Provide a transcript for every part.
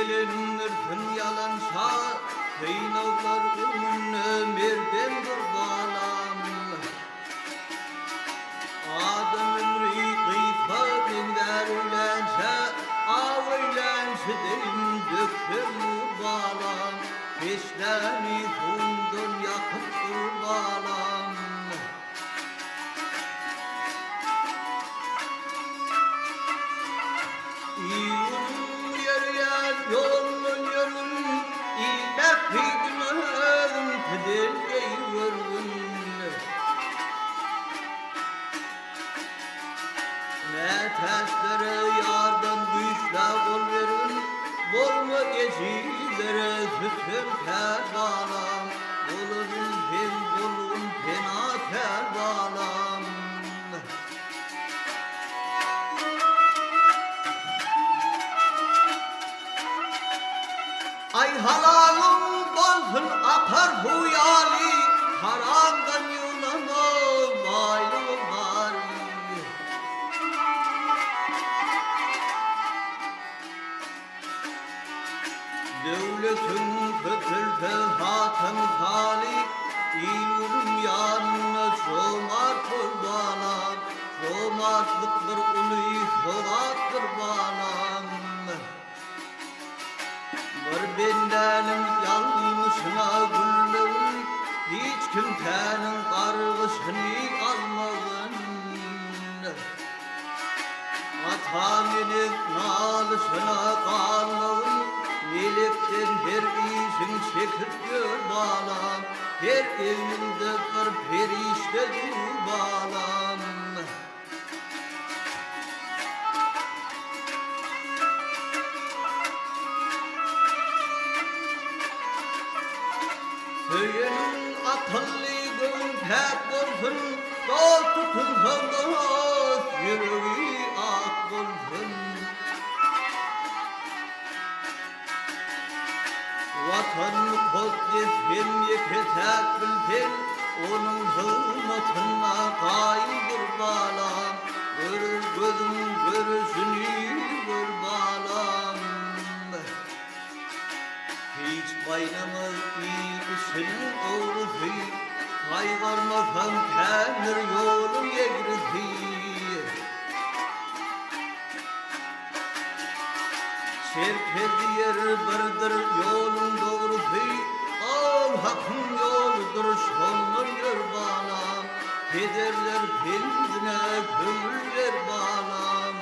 Gelenindirsiň ýalança, Synaglar öňünde merdem dur balam. Adam ömri gysga meňzär öýlänçä, Aw öýlänçi deýin döksem nur balam. Peşläni suwundan ýakyp dur balam. Il-günüň ýörýän ýolundan ýörgün, Il bähbidine özüňkiden eý görgün. Mätäçlere ýardam güýçlä gol bergin, Bolma ejizlere sütemkär balam, Bolabilseň bolgun penakär balam. Aý halalyň bolsun akar suw ýaly, Haramdan ýygnama baýlygy bary. Döwletiň köpelse hatam haly, Il-günüň ýanynda jomart bol balam, Jomartlyk bir uly sogapdyr balam. Bir bendäniň ýalňyşyna gülmegin, Hiç kimsäniň gargyşyny almagyn. Ata-ene nalyşyna galmagyn, Melekden her işiň çekip ýör balam, Her egniňde bir perişde dur balam. Söýeniň akylly, göwün päk bolsun, Dost tutunsaň dost, ýüregi ak bolsun. Watan mukaddes hem ýeke-täk bilseň, Onuň hyzmatynda gaýym dur balam, Görer gözüň görüşini gör balam. Hiç baýnamaz il içiniň ogrusy, Saýgarmasaň kändir ýoluň egrisi. Çerkez diýer birdir ýoluň dogrusy, Ol Hakyň ýoludyr, şondan ýör balam, Pederler pendine köňül ber balam.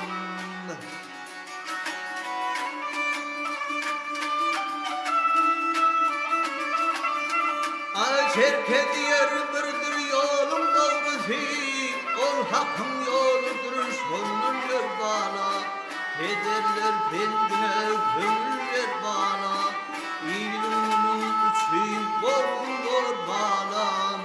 Aý Çerkez diýer birdir ýoluň dogrusy, Ol Hakyň ýoludyr, şondan ýör balam. Pederler pendine köňül ber balam, Iliň-günüň üçin bolgun bor balam.